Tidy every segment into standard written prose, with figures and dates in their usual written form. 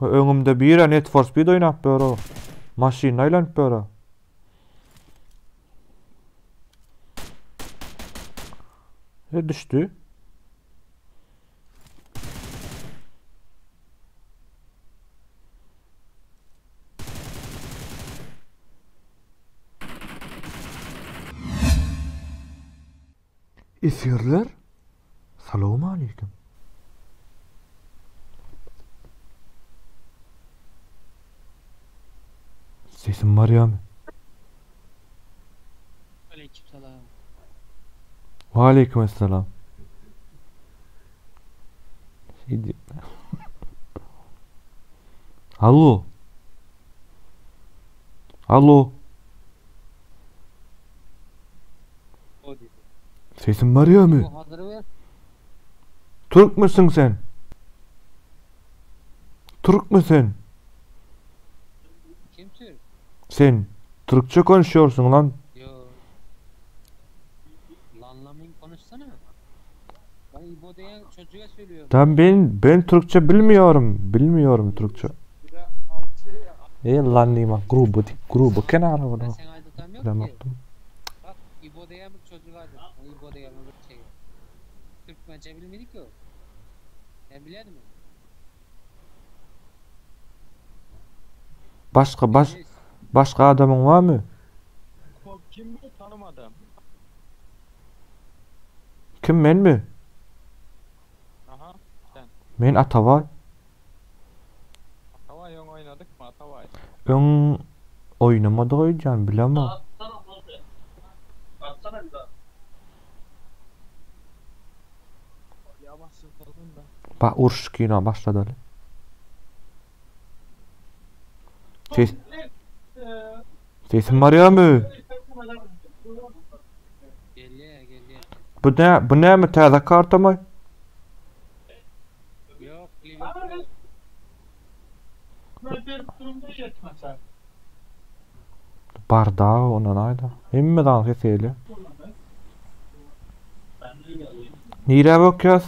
Öňümde bira Need for Speed oýnap ýör o. Maşynda aýlanyp ýör o. E düşdi. Esgerler, salowmaleýkim. Sesim barýamy? Aleyküm salam. Waleýkim essalam. Şeýdi. Alo. Alo. Sesim barýamy? Türkmüsiň sen? Türkmi sen? Kim Türk? Sen Türkçe konuşuyorsun lan. Yo. Lanlamayın konuşsana. Ben İbo diyen çocuğa söylüyorum. Tam ben ben Türkçe bilmiyorum. Bilmiyorum Türkçe. E lan nima grubu grubu kenara Ben bunu. seni aydatan yok ki. Bilemoktum. Bak İbo diyen bir çocuk adı. O İbo diyen bir şey. Türkmence bilmedik ki o. Sen biliyordun mu? Başka baş Enes, başka adamın var mı? Kim bu tanımadım. Kim men mi? Aha sen. Men Atavay. Atavay öň oýnadyk mı Atavay? Öň oýnamadyk öýdýän bilemok. Atsana bir daha. Yavaş sıfırdım da. Bak uruş kino başladı. Ses Sesim barýamy? Geliyor geliyor. Bu ne bu näme täze kartamy? Yok Liverpool. Barda ondan aýda. Hemme zat ses gelýär. Nirä bakýas?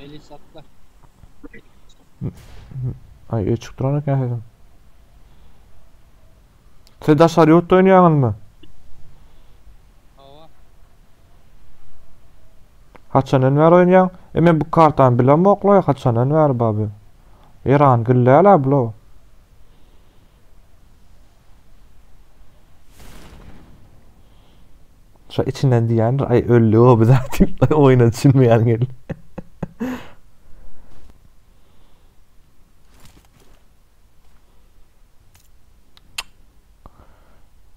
Eli satla. Aý öçük duran eken sesim. Siz daşary ýurtda oýnaýaňyzmy? Hava. Haçandan bäri oýnaýaň? E men bu kartany bilemok-laý, haçandan bäri bar bu? Eran gülläl-ä bula. Şo içinden diýýändir, aý öldi-ow biz-ä diýip, oýna düşünmeýän geldi.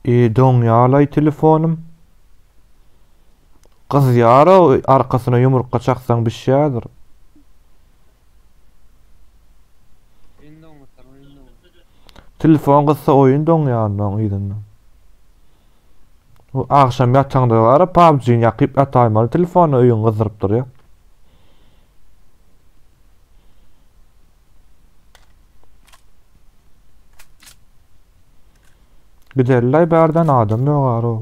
E doňýalaý telefonym. Gyzýar-ow, arkasyna ýumurtga çaksaň bişýädir. Oyun doňatar oyun doňatar. Telefon gyzsa oýun doňýar ondan yzyndan. Bu agşam ýataňda bara PUBG-ni ýakyp ýataýmaly telefony öýüňi gyzdyryp durýar. Giderler bärden adam ýok arow.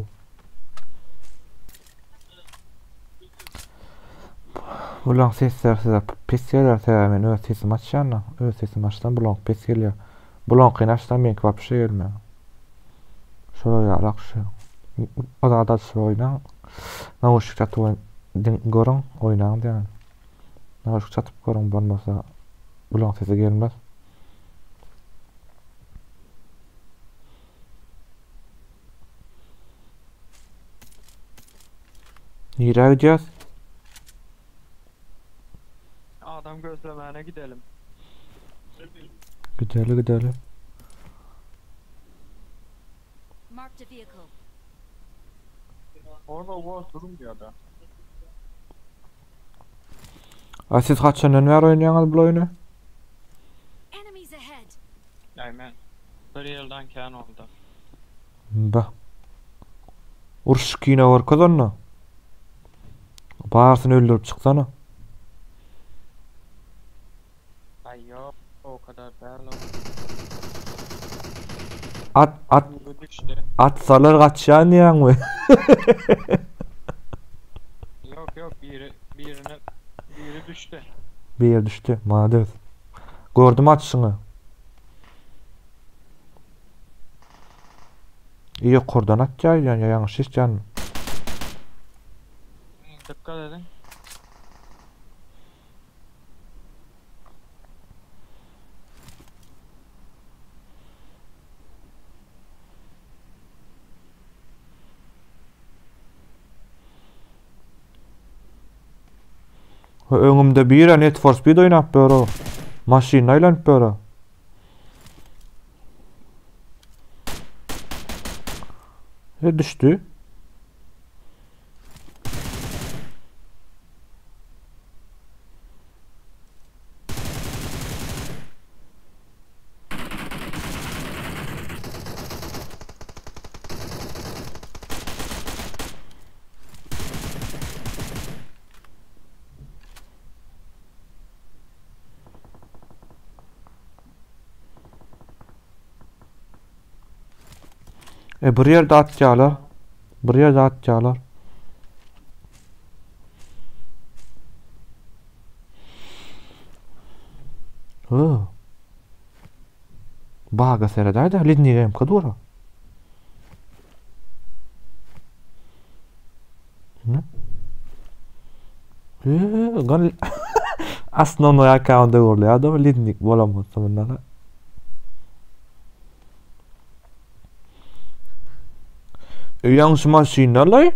Bulaň sesleri size pes geler sebäbi men öz sesimi açýan-da. Öz sesimi açsam bulaň pes gelýär. Bulaňkyny açsam meňki wapşe gelmeýär. Şolar ýalak şu. O zat açyp oýnaň. Nauşnik çatyp oýn görüň, oýnaň diýen. Nauşnik çatyp görüň bolmasa bulaň sesi gelmez. Nirä gidýäs? Adam gözlemäne gidelim. Gideli gideli. Marked a vehicle. Orada Wolf durmuyor da. A siz haçandan bäri oýnaýaňyz bul oýny? Enemies ahead. Yani ben bir yıldan kän oldu. Bah. Uruş kino görkez onda. Barysyny öldürip çyksana. Ay yok o kadar. At at Biri düşdi. atsalar gaçýan diýýäňmi? Yok yok biri birine biri düşdi. Biri düşdi. Malades. Gördüm atyşyňy. Ýokardan atýar ýa ýalňyş eşitýänmi? Dikkat edin. Öňümde biri Need for Speed oýnap ýör o. Maşynda aýlanyp ýör o. E düşdi. E bir ýerde atýarlar. Bir ýerde atýarlar. Hı. Baga seredäýdä, lidnige hem dura. Ne? Eee, gan Osnovnoý akkaunt öwrülýär da lidnik bolan bolsa bundan. Ýaňşy maşynalaý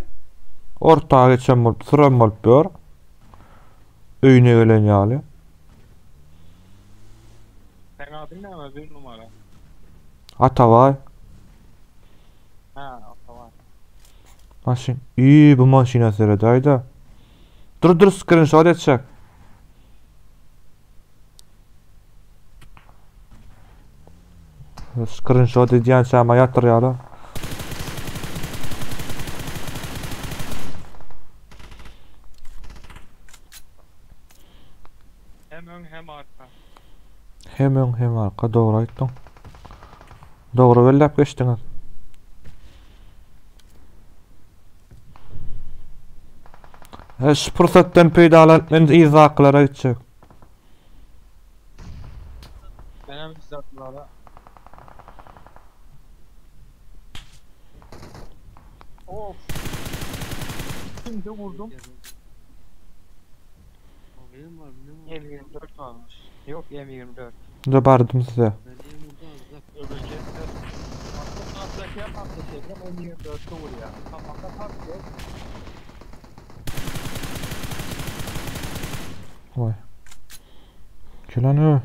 orta geçen bolup, süren bolup ýör. Öýüne gelen ýaly. Seň adyň näme bir numara? Atabaý. Ha, Atabaý. Maşyn. Iý, bu maşyna seredäýdä. Dur dur skrinşot etjek. Skrinşot edýänçäm ýatyrýarlar. Hem öň hem arka. Hem öň hem arka dogry aýtdyň. Dogry belläp geçdiňiz. E, şu pursatdan peýdalanyp men yzdakylara gitjek. Menem yzdakylara. Of. Şimdi vurdum. Benim var, benim var. M24 varmış. Yok M24. Dur bardym size. Ben niye vurdu az da. Öbür cepte. Atlakiye patlatacağım M24'te vuruyor. Kafamda patlıyor. Oý. Kilan ö.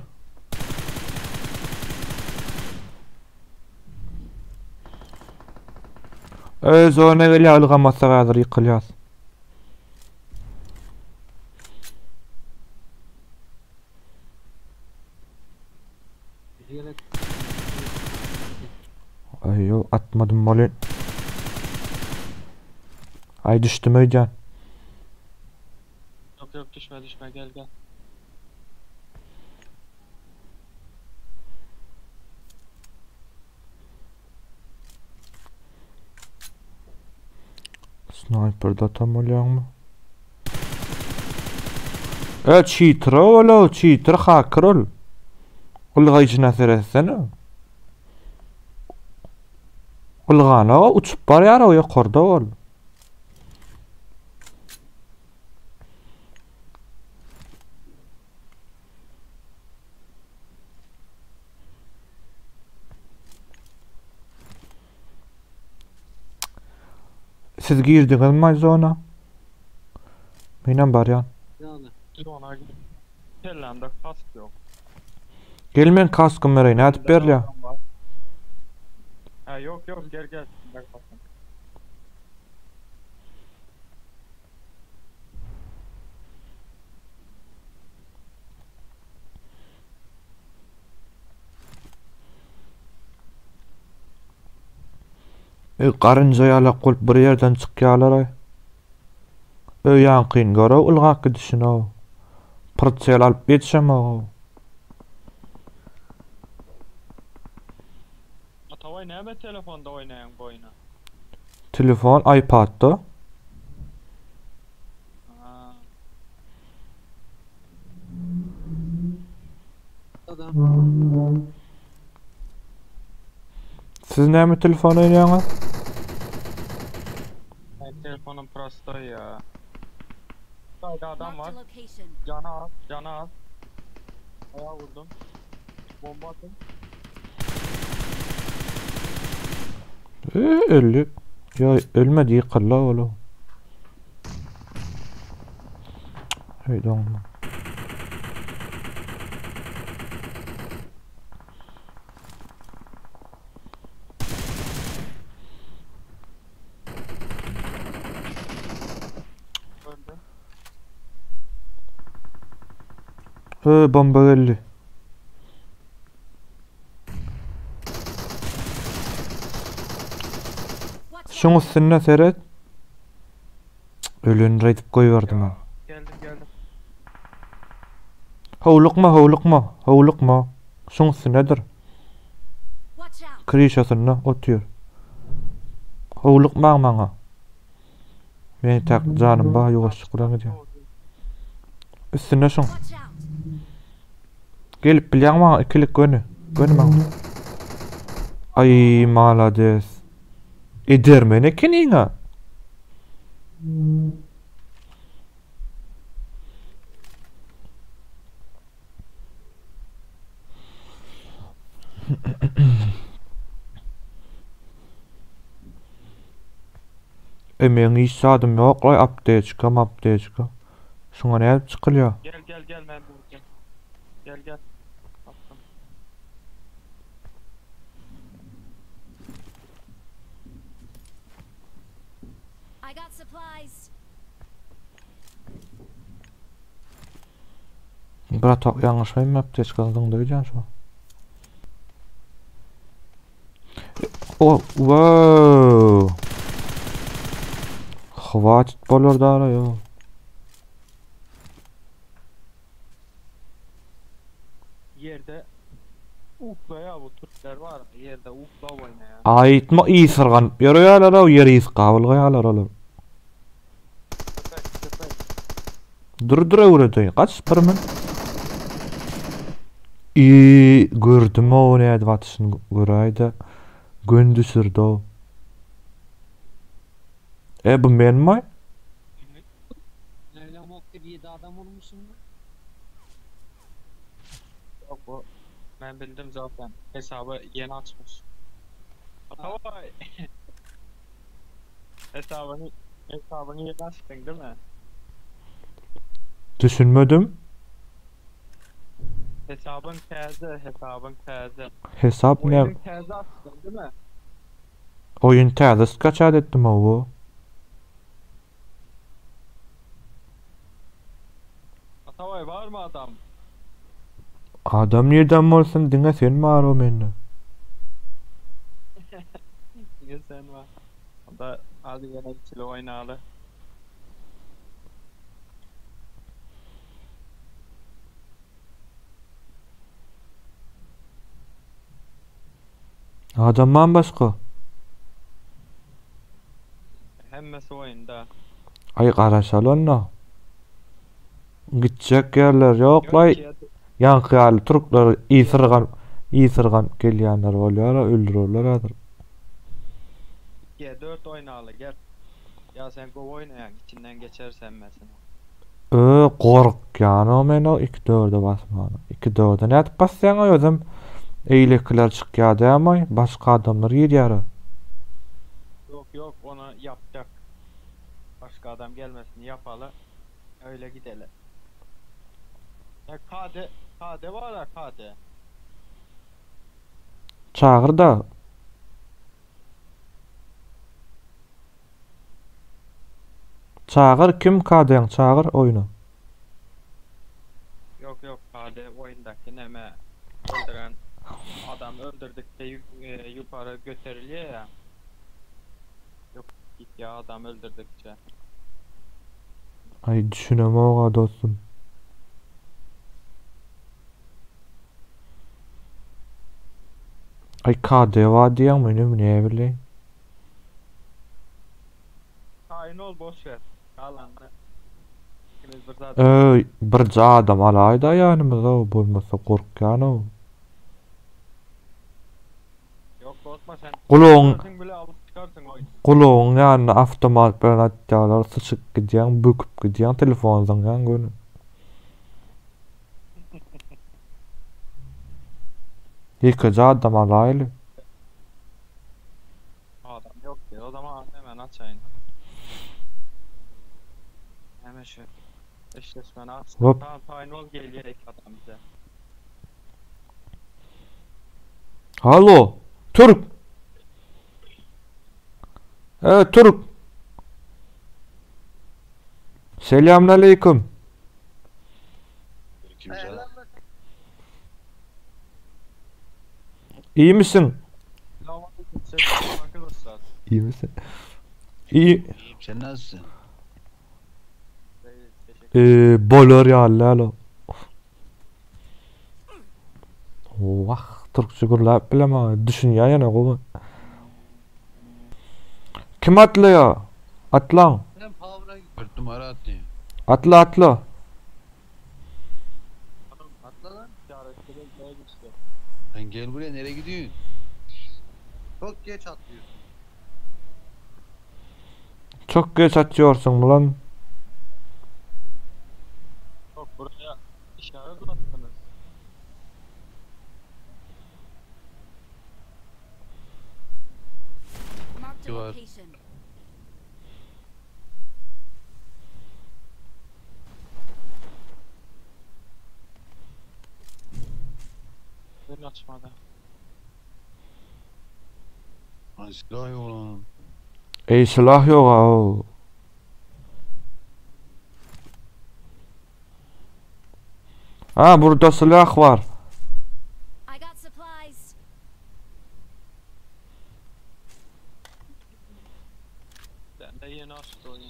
Öz zona gelýär ylgamasa häzir ýykylýas. Gerek. Aý ýok atmadym welin. Aý düşdüm öýdýän. Yok yok düşme düşme gel gel. Sniper da tam bolýaňmy? E cheater ol o cheater hacker ol. Ylgaýjyna seretsene. Ylgana uçup barýar o ýokarda ol. Siz girdiňizmi zona? Menem barýan. Yani. Zona gir. Kellemde kask yok. Gel men kaskym bereýin, nädip berilýär? Ha yok yok gel gel. Bak bakayım. Öý garynja ýalak bolup bir ýerden çykýarlar-aý. Öý ýaňkyny gör-ow ylgap gidişini-ow. Pritsel alyp ýetişemog-ow. Ataway näme? Näme telefonda oýnaýaň bu oýny? Telefon iPadda. Ha. Adam. Siz näme telefon oýnaýaňyz? Ben telefonum prostoý ya. Sayda adam Marked var. a location. Canı az, canı az. Ayağı vurdum. Bomba atın. Ee, öldi. Ya ölmedi ýykyldy ol. Hey doňma. Öldü. Ee, bomba geldi. Watch Şuň out. üstünde seret. Öleni edip goýberdim ha. Geldim geldim. Howlukma, howlukma, howlukma. Şuň üstündedir. Watch out. Krişasynda otyr. Howlukmaň maňa. Men tak janym bar ýuwaşlyk bilen gidýän. Üstünde şuň. Watch out. Gelip bilýäň maňa ikilik göni. Göni maňa. Ay malades. Edermen ekeniň ha. E meň hiç zadym ýok laý aptečka maptečka. Şuňa nädip çykylýar? Gel gel gel ben vuracağım. Gel gel. Attım. I got supplies. Bratok ýalňyşmaýyn aptečkany zyňda gidýän şu. O, wow. Hwatit bolar dara yo. Yerde ukla ya bu Türkler var. Yerde ukla oyna ya. Aýtma ysyrganyp ýörýärler o ýeri ysgabylgaýarlar olar. Köpek köpek. Dur dur öwredeýin. Gaç bir min. I gördüm o nädip atyşyny göräýde. Gün düşürdi o. E bu menmi? Öyle mok gibi 7 adam vurmuşum. ya. Yok bu. Ben bildim zaten. Hesabı yeni açmış. Atavay. hesabını hesabını yeni açtın değil mi? Düşünmedim. Hesabın taze, hesabın taze. Hesap ne? Oyunun taze açtın değil mi? Oyun täze skaçat etdim o. Atavay var mı adam? Adam nirden bolsun diňe sen bar o mende. Niye sen var? O da hadi yine ikili oynalı. Adamdan başga. Hemmesi oyunda. Ay garaşaly onda. Gitjek ýerler ýok laý. Yok ki, Ýaňky ýaly türkler ysyrgan ysyrgan gelýänler bolýar, öldürerler häzir. G4 oynalı gel. Ya sen go oynayan içinden geçersen mesela. Ö gorkýan o men o 2-4-e basmana. 2-4-e nädip basýaň özüm? Eýlekiler çykýar dämi? Başga adamlar girýär. Yok yok onu yapacak. Başka adam gelmesin yapalı. Öyle gidelim. Ya KD, KD var ya KD. Çagyr da. Çagyr kim KD-ň çagyr oýna. Yok yok KD oyundaki neme öldüren adam öldürdükçe yuk- e, yukarı götürülüyor ya. Yok git ya adam öldürdükçe. Ay düşünemok dostum. Aý KD bar diýýäň menem näbileýin. Taýyn ol boş ver. Galanyny ikimiz bir zat. Öý birje adam alaýda ýanymyza bolmasa gorkýanow. Ýok gorkma sen. Gulagyň Özüň bile alyp çykarsyň oýny. gulagyň ýanyna awtomat bilen atýarlar syçyp gidýäň böküp gidýäň telefon zyňýaň göni. Ýekeje adam alaýly. Adam ýok diýýär. O zaman hemen açaýyn. Hemen şu eşleşmeni aç. Hop. Tamam taýyn ol gelýär iki adam bize. Halo, Türk. E, Türk. Selamünaleyküm. Aleykümselam. İyi misin? Selamünaleyküm selam arkadaşlar. İyi misin? İyi. İyiyim sen nasılsın? Değil, teşekkür Ee, bolor ýaly alo. Wah, türkçe gürläp bilemok, düşünýän ýene gowy. Kim atlaýar? Atlaň. Ben power'a git. 4 numara atlıyor. Atla atla. Atla lan. İşaretleri neye güçlü. Lan gel buraya nereye gidiyorsun? Çok geç atlıyorsun. Çok geç atıyorsun lan. Yok buraya işaret attınız. Marked a You are- location. Beni açmadı. Lan silah yok lan. Ey silah yok ha. Ha burada silah var. I got supplies. Ben de yeni açtı oyun.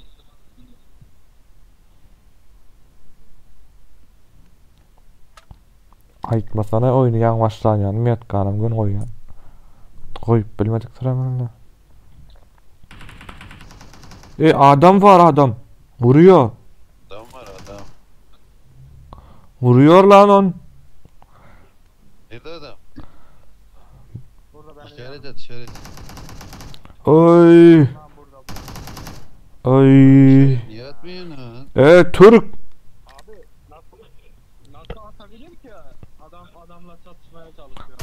Aýtmasana oýny ýaňy başlan ýaly metkanam gün goýýan. Goýup bilmedik sıramynda. E adam var adam. Vuruyor. Adam var adam. Vuruyor lan on. Nerede adam? Burada ben İşaret at işaret. Oy. Tam burada. Oy. Niye atmıyorsun lan? E Türk. Abi nasıl nasıl atabilirim ki? Adam adamla çatışmaya çalışıyor.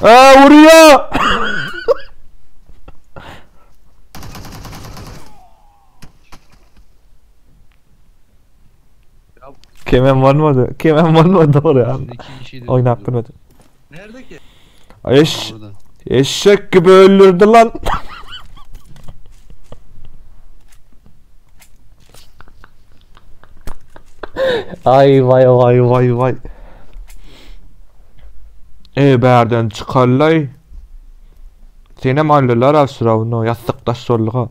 E vuruyor. Kemen varmadı. Kemen varmadı oraya. Şimdi iki kişiydi. Oynap bilmedim. Nerede ki? Eş, Burada. eşek gibi öldürdü lan. Ay vay vay vay vay. E bärden çykarlay. Senem aldylar asrawno ýassykdaş bolduga.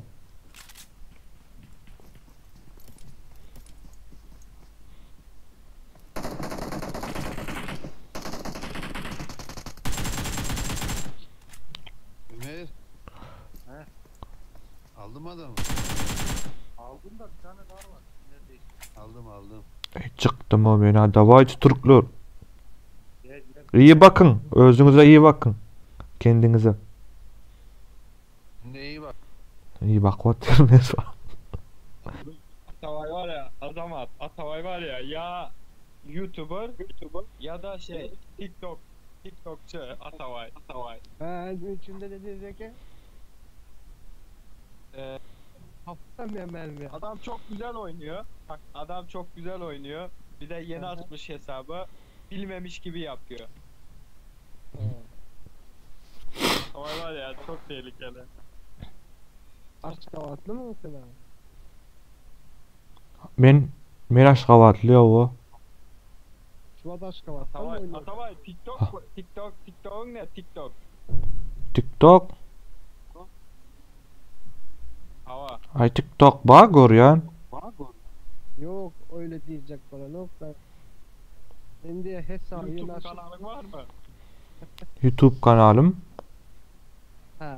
Ömer. He. Aldım adamı. Aldım da bir tane daha var. Nerede? Aldım aldım. E, çykdym o men dawayçy türkler. Gel gel. İyi bakın. Özüňize iyi bakın. Kendinize. Şimdi iyi bak. İyi bak oturmaz. Atavay var ya Azamat Atavay var ya ya YouTuber YouTuber ya da şey TikTok TikTokçu Atavay Atavay. Ha, üçünde de diyecek ki Ee, haftam ya mermi. adam çok güzel oynuyor. Bak adam çok güzel oynuyor. Bir de yeni Hı hı. açmış hesabı. Bilmemiş gibi yapıyor. Atavay var ya çok tehlikeli. Aşkabatlı mı mesela? Men men Aşgabatly o. Şubat Aşkabat'ta mı Atavay oynuyor? Atavay TikTok TikTok TikTok'un ne TikTok? TikTok. Hava. Ay TikTok ba görýän. Yok öyle diyecek bana yok ben. Şimdi hesabı YouTube aç kanalın var mı? Youtube kanalym. Ha.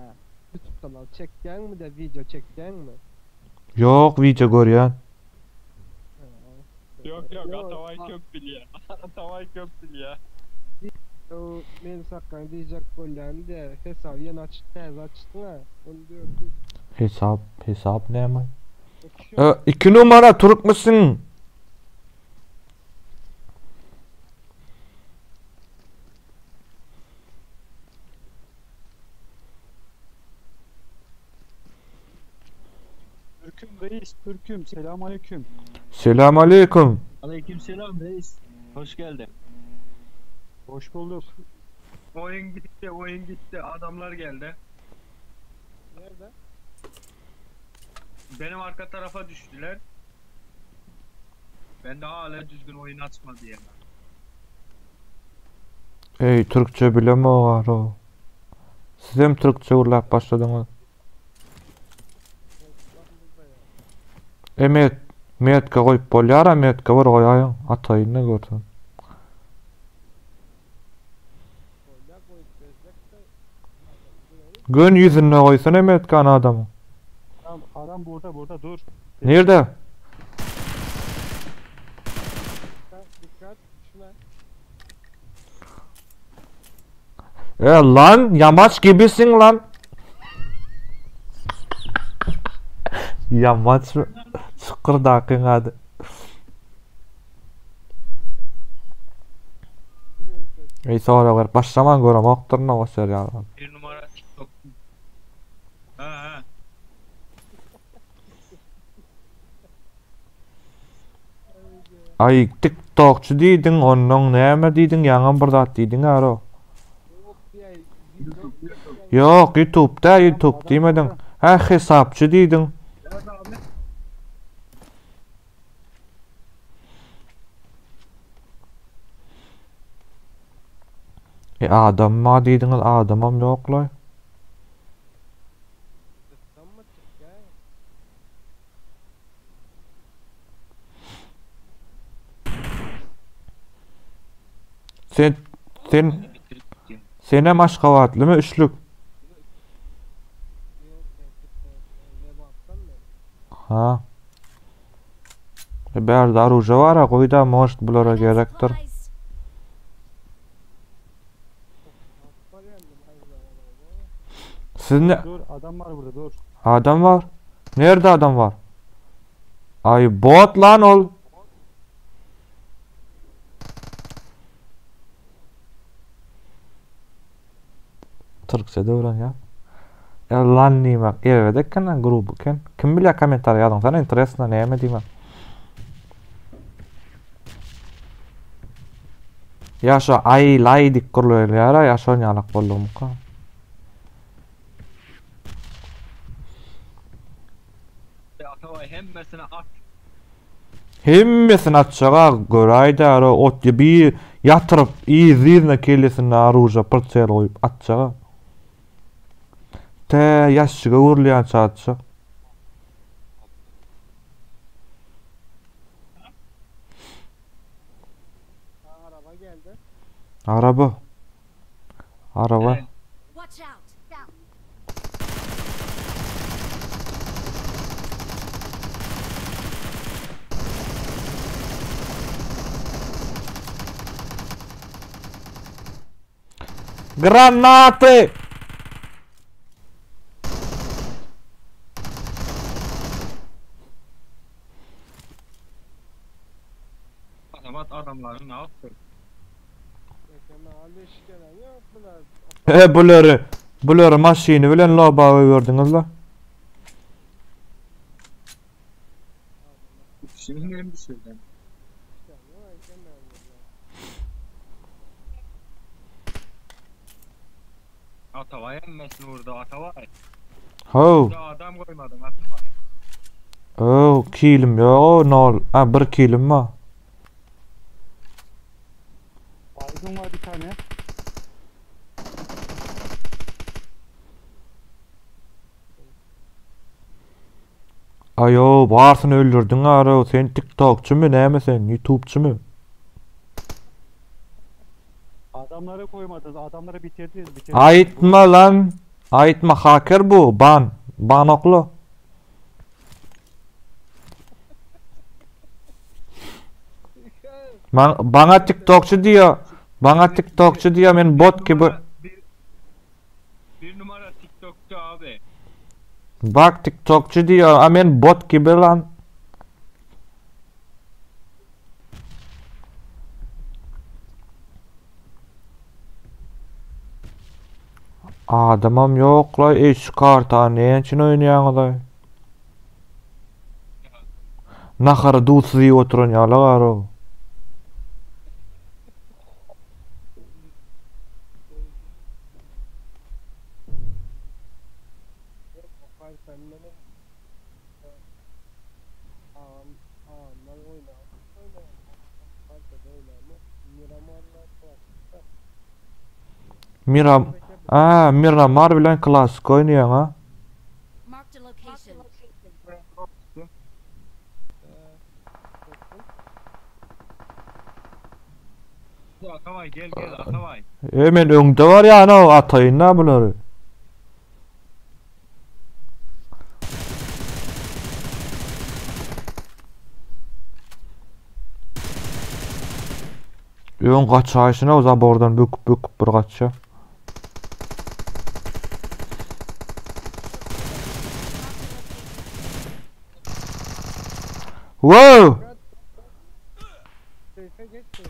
Youtube kanal çekýäňmi de video çekýäňmi? Ýok wideo görýän. Yok yok Atavay köp bilýär. Atavay köp bilýär. O men sakgan diýjek bolýan de hesap ýene aç täze açdyň ha. 14 Hesap hesap näme? E, 2 numara türkmüsiň? Türküm reis, Türküm. Selamünaleyküm. Selam aleyküm. Aleykümselam reis. Hoş geldin. Hoş bulduk. Oyun gitti, oyun gitti. Adamlar geldi. Nerede? Benim arka tarafa düştüler. Ben de hala düzgün oyun açmadı ya. Ey türkçe bilemok o. Sizem türkçe gürläp başladyňyz. E met metka goýup bolýar-a metka bir goýaýyň ataýyn-da görsün. Gün ýüzünde goýsana metkany adamyň. Tamam, adam burada burada dur. Nirde? Dikkat, dikkat düşme. E lan yamaç gibisin lan. Yamaç çykyrdakyň ady. Ey sorag berip başlaman göremokdyryn o serialy. Bir numara TikTok. Ha ha. Aý tiktokçy diýdiň onnoň näme diýdiň ýaňam bir zat diýdiň aro. Ýok youtube dä youtube diýmediň. Hä hesapçy diýdiň. E adam bar diýdiňiz adamam ýoklaý. Sen sen senem Aşgabatlymy üçlük? Ha. E bärde oruža bar-a goýda может bulara gerekdir. Siz ne? Dur adam var burada dur. Adam var. Nerede adam var? Ay bot lan ol. Türkçe döwran ya. E lan diýmek erbet eken lan gruby eken. Kim bilýär kommentariýa ýazyň sana interesno näme diýmek. Ýa şo aý laý diýip gürleýärä ýa şon ýalak boldugymyka. Atabaý hemmesini at. Hemmesini atjaga göräýdä ara ot bir ýatyryp yzly yzyna kellesinde oruža pritsel goýup atjaga. Tä ýaşşyga öwrülýänçä atjak. Araba geldi. Araba. Araba. Watch out! Granaty! Azamat adamlary ne yaptı? He bulary, bulary maşyny bilen loba goýberdiňiz la. Şimdi hem düşürdüm. Atavay hemmesini vurdu Atavay. How? Daha adam koymadım Atavay. Oh, kilim ýok, nol. Ha, bir kilim bar. Baygın var bir tane. Aýo, barsyny öldürdiň ara, sen TikTokçymy, näme sen, YouTubeçymy? Adam. Adamları koymadınız. Adamları bitirdiniz. Bitirdiniz. Aýtma lan. Aýtma haker bu. Ban. Ban oklu. Man, bana TikTokçu diyor. Bana TikTokçu diyor. Men bot gibi. Bir, bir numara TikTokçu abi. Bak TikTokçu diyor. A men bot gibi lan. Adamam ýok la, eý şu kartany näme üçin oýnaýaňyz-aý? Nahary duzsuz iýip oturan ýaly garo. Miram, a, Miramar bilen klasik oýnaýaň a? Marked a location. Atabay gel gel Atabay. E men öňde barýan-ow, ataýyn-da bulary. Öň gaçaýşyna zabordan böküp böküp bir gaçýa. Wow!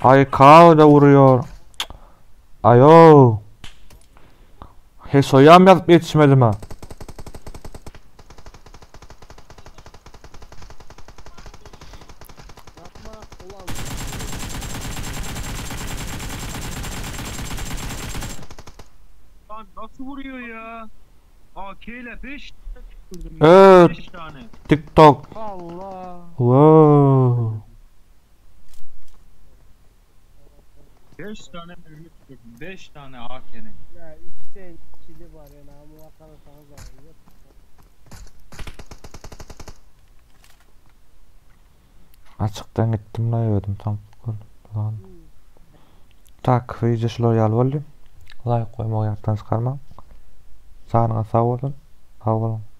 Ay da vuruyor. Ayo. Hesoyam ýazyp ýetişmedim ha. Lan nasıl vuruyor ya? AK ile 5 Evet. 5 tane. TikTok. Allah. Wow. 5 tane mermi tutturdum. 5 tane AK'nin. Ya iki tane kili var yani amına kalırsanız abi. Açykdan gitdim la ödüm tam lan. Tak, video şular ýaly boldy. Laýk goýmagy ýatdan çykarmaň. Janyňyz sag bolsun. Sag boluň.